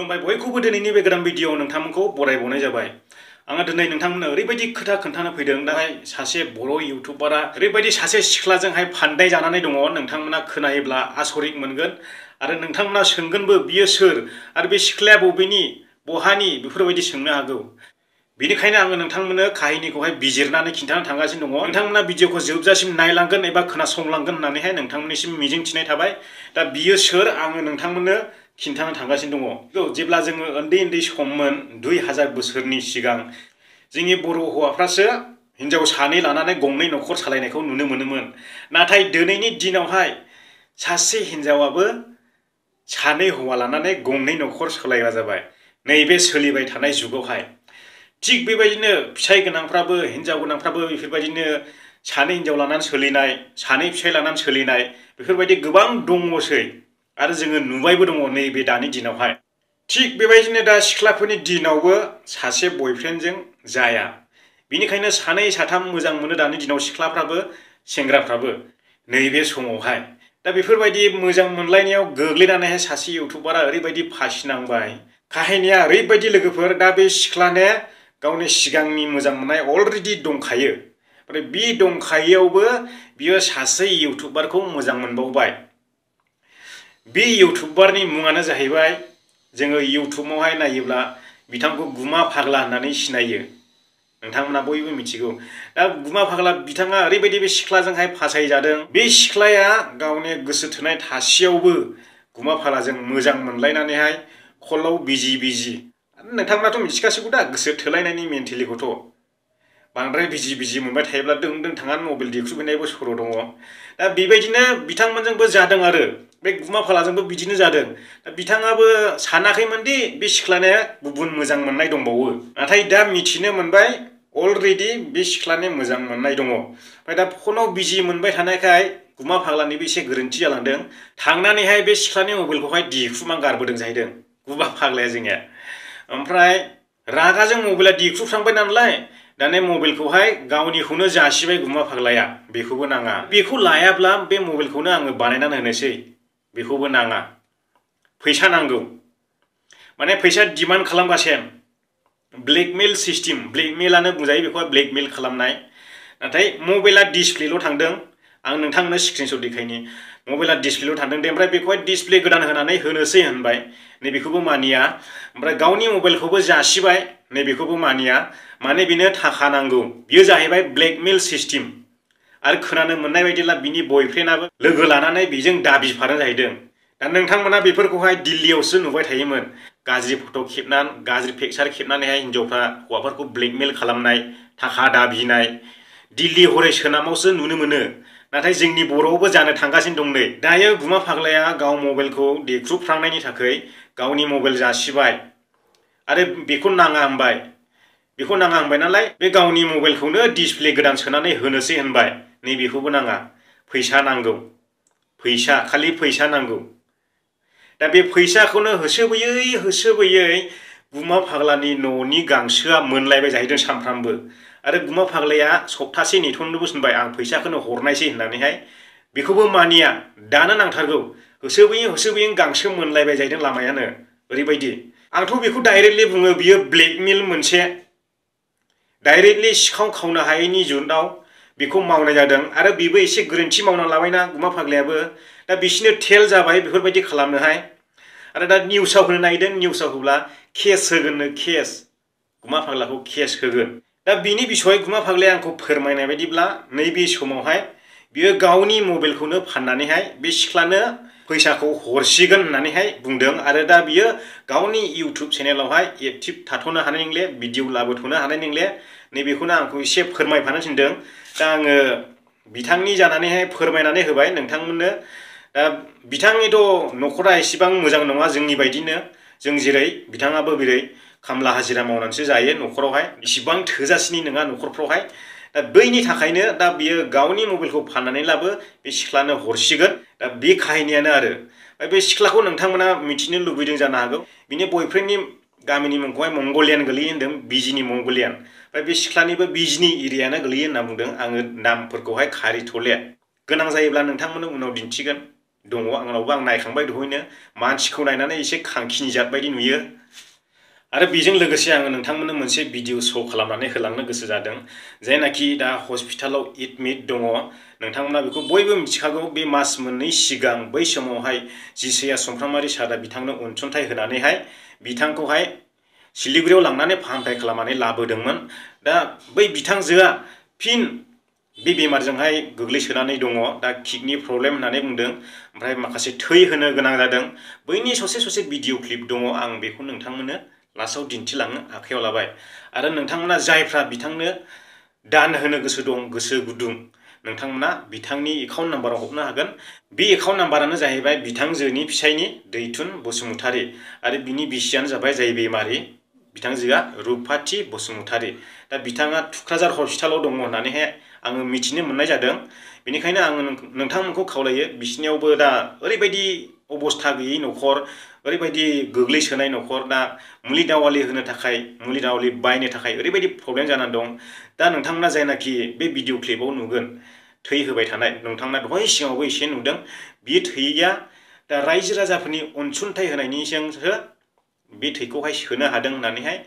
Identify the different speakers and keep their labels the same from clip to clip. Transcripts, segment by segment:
Speaker 1: खुलुमबाय बयखौबो दिनैनि बे गोदान भिडियोआव नोंथांमोनखौ बरायबावनाय जाबाय। आङो दिनै नोंथांमोननो ओरैबायदि खोथा खोन्थानो फैदों दाहाय सासे बर' इउटुबारा ओरैबायदि सासे सिख्लाजोंहाय फान्दाय जानानै दङ। नोंथांमोना खोनायोब्ला आसरित मोनगोन आरो नोंथांमोना सोंगोनबो बियो सोर आरो बे सिख्लाया बबेनि बहानि बेफोरबायदि सोंनो हागौ। बेनिखायनो आङो नोंथांमोननो काहिनिखौहाय बिजिरनानै खिन्थानो थांगासिनो दङ। नोंथांमोना भिडियोखौ जोबजासिम नायलांगोन एबा खोनासंलांगोन होननानैहाय नोंथांमोननिसिम मिजिंथिनाय थाबाय। दा बियो सोर आङो नोंथांमोननो खिन्थानो थांगासिनो दङ। जेब्ला जोङो उन्दै सममोन 2000 बोसोरनि सिगां जोंनि बर' हौवाफ्रासो हिन्जाव सानै लानानै गंनै न'खर सालायनायखौ नुनो मोनोमोन। नाथाय दिनैनि दिनावहाय सासे हिन्जावाबो सानै हौवा लानानै गंनै न'खर सालायग्रा जाबाय नैबे सोलिबाय थानाय जुगावहाय। थिग बेबायदिनो फिसाय गोनांफ्राबो हिन्जाव गोनांफ्राबो बेफोरबायदिनो सानै हिन्जाव लानानै सोलिनाय सानै फिसाय लानानै सोलिनाय बेफोरबायदि गोबां दङसै आरो जोङो नुबायबो दङ नैबे दानि दिनावहाय। थिग बेबायदिनो दा सिख्लाफोरनि दिनावबो सासे बयफ्रेन्डजों जाया, बेनिखायनो सानै साथाम मोजां मोनो दानि दिनाव सिख्लाफ्राबो सेंग्राफ्राबो नैबे समावहाय। दा बेफोरबायदि मोजां मोनलायनायाव गोग्लैनानैहाय सासे इउटुबारा ओरैबायदि फासिनांबाय। काहिनिया ओरैबायदि लोगोफोर, दा बे सिख्लाने गावनि सिगांनि मोजां मोननाय अलरेडि दंखायो। ओमफ्राय बे दंखायोआवबो बियो सासे इउटुबारखौ मोजां मोनबावबाय। बे इउटुबारनि मुङानो जाहैबाय, जोङो इउटुबावहाय नायोब्ला बिथांखौ गुमा फाग्ला होननानै सिनायो। नोंथांमोना बयबो मिथिगौ। दा गुमा फाग्ला बिथाङा ओरैबायदि बे सिख्लाजोंहाय फासायजादों। बे सिख्लाया गावनि गोसो थोनाय थासेयावबो गुमा फाग्लाजों मोजां मोनलायनानैहाय खलाव बिजि नोंथांमोनाथ' मिथिखासिगौ दा गोसो थोलायनायनि मेन्टेलिखौथ'। बांद्राय बिजि मोनबाय थायोब्ला दों थांनानै मबाइल देख्रुबहैनायबो सर' दङ। दा बेबायदिनो बिथांमोनजोंबो जादों आरो बे गुमा फाग्लाजोंबो बिदिनो जादों। दा बिथाङाबो सानाखैमोनदि बे सिख्लाने गुबुन मोजां मोननाय दंबावो। नाथाय दा मिथिनो मोनबाय अलरेडि बे सिख्लाने मोजां मोननाय दङ। ओमफ्राय दा फनाव बिजि मोनबाय थानायखाय गुमा फाग्लानिबो एसे गोरोन्थि जालांदों। थांनानैहाय बे सिख्लानि मबाइलखौहाय देख्रुबना गारबोदों जाहैदों गुमा फाग्लाया जोंनिया। ओमफ्राय रागाजों मबाइला देख्रुबफ्रांबाय नालाय दाने मबाइलखौहाय गावनिखौनो जासिबाय गुमा फाग्लाया। बेखौबो नाङा, बेखौ लायाब्ला बे मबाइलखौनो आङो बानायनानै होनोसै, बेखौबो नाङा, फैसा नांगौ। माने फैसा डिमान्ड खालामगासिनो। ब्लेकमेल सिस्टेम, ब्लेकमेलानो बुंजायो बेखौहाय, ब्लेकमेल खालामनाय। नाथाय मबाइला डिसप्लेल' थांदों। आं नोंथांनो स्क्रिनशट देखायनि। मबाइला डिसप्लेल' थांदों दे, ओमफ्राय बेखौहाय डिसप्ले गोदान होनानै होनोसै होनबाय, नैबेखौबो मानिया। ओमफ्राय गावनि मबाइलखौबो जासिबाय, नैबेखौबो मानिया। माने बेनो थाखा नांगौ। बियो जाहैबाय ब्लेकमेल सिस्टेम। आरो खोनानो मोननाय बायदिब्ला बिनि बयफ्रेन्डआबो लोगो लानानै बेजों दाबिफानो जाहैदों। दा नोंथांमोना बेफोरखौहाय दिल्लीयावसो नुबाय थायोमोन। गाज्रि फट' खेबनानै, गाज्रि पिकचार खेबनानैहाय हिन्जावफ्रा हौवाफोरखौ ब्लेकमेल खालामनाय, थाखा दाबिनाय दिल्ली हरै सोनाबावसो नुनो मोनो। नाथाय जोंनि बर'आवबो जानो थांगासिनो दं नै। दायो गुमा फाग्लाया गाव मबाइलखौ देख्रुबफ्रांनायनि थाखाय गावनि मबाइल जासिबाय आरो बेखौ नाङा होनबाय। बेखौ नाङा होनबाय नालाय बे गावनि मबाइलखौनो डिसप्ले गोदान सोनानै होनोसै होनबाय। नैबेखौबो नाङा, फैसा नांगौ, फैसा, खालि फैसा नांगौ। दा बे फैसाखौनो होसोबोयै गुमा फाग्लानि न'नि गांसोआ मोनलायबाय जाहैदों सानफ्रामबो। आरो गुमा फाग्लाया सप्तासे नेथ'नोबो थिनबाय, आं फैसाखौनो हरनायसै होननानैहाय। बेखौबो मानिया, दानो नांथारगौ। होसोबोयै गांसो मोनलायबाय जाहैदों लामायानो। ओरैबायदि, आंथ' बेखौ डाइरेक्टलि बुङो बियो ब्लेकमेल मोनसे। डाइरेक्टलि सिखाव खावनो हायैनि जुनाव बेखौ मावनाय जादों। आरो बेबो एसे गोरोन्थि मावना लाबायना गुमा फाग्लायाबो। दा बिसोरनो टेल जाबाय बेफोरबायदि खालामनोहाय। आरो दा निउसाव होनो नागिरदों, निउसाव होब्ला केस होगोननो, केस, गुमा फाग्लाखौ केस होगोन। दा बिनि बिसय गुमा फाग्लाया आंखौ फोरमायनाय बायदिब्ला नैबे समावहाय बियो गावनि मबाइलखौनो फाननानैहाय बे सिख्लानो फैसाखौ हरसिगोन होननानैहाय बुंदों। आरो दा बियो गावनि इउटुब चेनेलावहाय एक्टिभ थाथ'नो हानाय नंले, भिडिअ लाबोथ'नो हानाय नंले। नैबेखौनो आंखौ एसे फोरमायफानो थिनदों। दा आङो बिथांनि जानानैहाय फोरमायनानै होबाय नोंथांमोननो। दा बिथांनिथ' न'खरा एसेबां मोजां नङा जोंनि बायदिनो। जों जेरै बिथाङाबो बेरै खामला हाजिरा मावनानैसो जायो न'खरावहाय। इसिबां थोजासेनि नङा न'खरफ्रावहाय। दा बैनि थाखायनो दा बियो गावनि मबाइलखौ फाननानैब्लाबो बे सिख्लानो हरसिगोन। दा बे काहिनियानो आरो। बे सिख्लाखौ नोंथांमोना मिथिनो लुबैदों जानो हागौ। बिनि बयफ्रेन्डनि गामिनि मुंखौहाय मंगलियान गोलैयो होन्दों, बिजिनि मंगलियान। ओमफ्राय बे सिख्लानिबो बिजिनि एरियानो गोलैयो होनना बुंदों। आङो नामफोरखौहाय खारिथ'ले, गोनां जायोब्ला नोंथांमोननो उनाव दिन्थिगोन। दङ आंनावबो आं नायखांबाय दहयनो मानसिखौ नायनानै एसे खांखिनि जात बायदि नुयो आरो बेजों लोगोसे आङो नोंथांमोननो मोनसे भिडिअ श' खालामनानै होलांनो गोसो जादों जायनाखि दा हस्पिटालाव एडमिट दङ नोंथांमोना बेखौ बयबो मिथिखागौ बे मास मोननै सिगां बै समावहाय जिसैया सुमफ्रामारि सारआ बिथांनो अनसुंथाइ होनानैहाय बिथांखौहाय सिलिगुरियाव लांनानै फाहामथाय खालामनानै लाबोदोंमोन दा बै बिथांजोआ फिन बे बेमारजोंहाय गोग्लैसोनानै दङ दा किडनि प्रब्लेम होननानै बुंदों ओमफ्राय माखासे थै होनो गोनां जादों बैनि ससे भिडिअ क्लिप दङ आं बेखौ नोंथांमोननो लास्टआव दिन्थिलांनो आखायाव लाबाय आरो नोंथांमोना जायफ्रा बिथांनो दान होनो गोसो दं गोसो गुदुं नोंथांमोना बिथांनि एकाउन्ट नाम्बाराव हरनो हागोन बे एकाउन्ट नाम्बारानो जाहैबाय बिथांजोनि फिसायनि दैथुन बसुमतारी आरो बिनि बिसियानो जाबाय जाय बेमारि बिथांजोआ रुपाथि बसुमतारी दा बिथाङा थुक्राझार हस्पिटालाव दङ होननानैहाय आङो मिथिनो मोननाय जादों बेनिखायनो आङो नोंथांमोनखौ खावलायो बिसिनियावबो दा ओरैबायदि अबस्था गैयै न'खर ओरैबायदि गोग्लैसोनाय न'खर दा मुलि दावालि होनो थाखाय मुलि दावालि बायनो थाखाय ओरैबायदि प्रब्लेम जानानै दं दा नोंथांमोना जायनाखि बे भिडिअ क्लिपाव नुगोन थै होबाय थानाय नोंथांमोना दहाय सिगाङावबो एसे नुदों बे थैया दा रायजो राजाफोरनि अनसुंथाइ होनायनिजोंसो बे थैखौहाय सोनो हादों होननानैहाय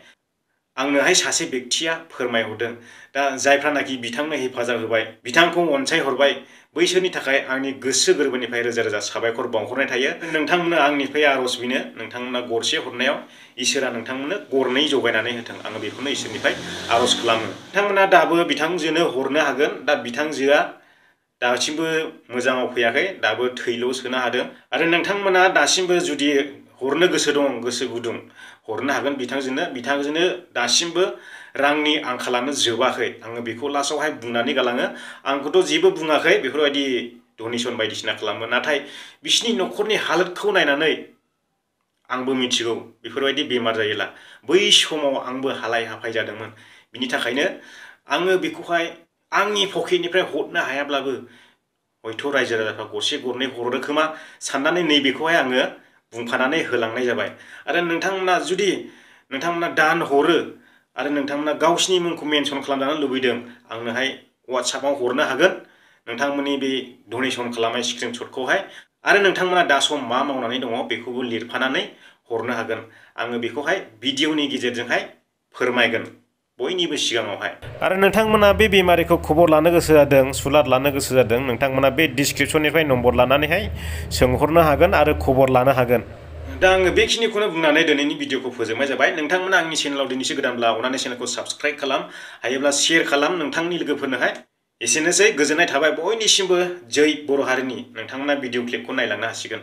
Speaker 1: आंनोहाय सासे व्यक्तिया फोरमायहरदों दा जायफ्रानाखि बिथांनो हेफाजाब होबाय बिथांखौ अनसायहरबाय बैसोरनि थाखाय आंनि गोसो गोरबोनिफ्राय रोजा रोजा साबायखर बावहरनाय थायो नोंथांमोननो आंनिफ्राय आर'ज बिनो नोंथांमोना गरसे हरनायाव इसोरा नोंथांमोननो गरनै जगायनानै होथों आङो बेखौनो इसोरनिफ्राय आर'ज खालामो नोंथांमोना दाबो बिथांजोनो हरनो हागोन दा बिथांजोआ दासिमबो मोजाङाव फैयाखै दाबो थैल' सोनो हादों आरो नोंथांमोना दासिमबो जुदि हरनो गोसो दं गोसो गुदुं हरनो हागोन बिथांजोनो दासिमबो रांनि आंखालानो जोबाखै आङो बेखौ लास्टआवहाय बुंनानै गालाङो आंखौथ' जेबो बुङाखै बेफोरबायदि डनेसन बायदिसिना खालामो नाथाय बिसिनि न'खरनि हालोदखौ नायनानै आंबो मिथिगौ बेफोरबायदि बेमार जायोला बै समाव आंबो हालाय हाफाय जादोंमोन बिनि थाखायनो आङो बेखौहाय आंनि पकेटनिफ्राय हरनो हायाब्लाबो हयथ' रायजो राजाफ्रा गरसे गरनै हरो खोमा साननानै नैबेखौहाय आङो बुंफानानै होलांनाय जाबाय आरो नोंथांमोना जुदि नोंथांमोना दान हरो आरो नोंथांमोना गावसिनि मुंखौ मेनसन खालामजानो लुबैदों आंनोहाय WhatsAppआव हरनो हागोन नोंथांमोननि बे डनेसन खालामनाय स्क्रिनशटखौहाय आरो नोंथांमोना दा सम मा मावनानै दङ बेखौबो लिरफानानै हरनो हागोन आङो बेखौहाय भिडिअनि गेजेरजोंहाय फोरमायगोन बयनिबो सिगाङावहाय आरो नोंथांमोना बे बेमारिखौ खबर लानो गोसो जादों सुलाद लानो गोसो जादों नोंथांमोना बे डिसक्रिपसननिफ्राय नम्बर लानानैहाय सोंहरनो हागोन आरो खबर लानो हागोन दा आङो बेखिनिखौनो बुंनानै दिनैनि भिडिअखौ फोजोबनाय जाबाय नोंथांमोना आंनि चेनेलाव दिनैसो गोदानब्ला अननानै चेनेलखौ साबस्क्राइब खालाम हायोब्ला शेयार खालाम नोंथांनि लोगोफोरनोहाय एसेनोसै गोजोननाय थाबाय बयनिसिमबो जै बर' हारिनि नोंथांमोना भिडिअ क्लिपखौ नायलांनो हासिगोन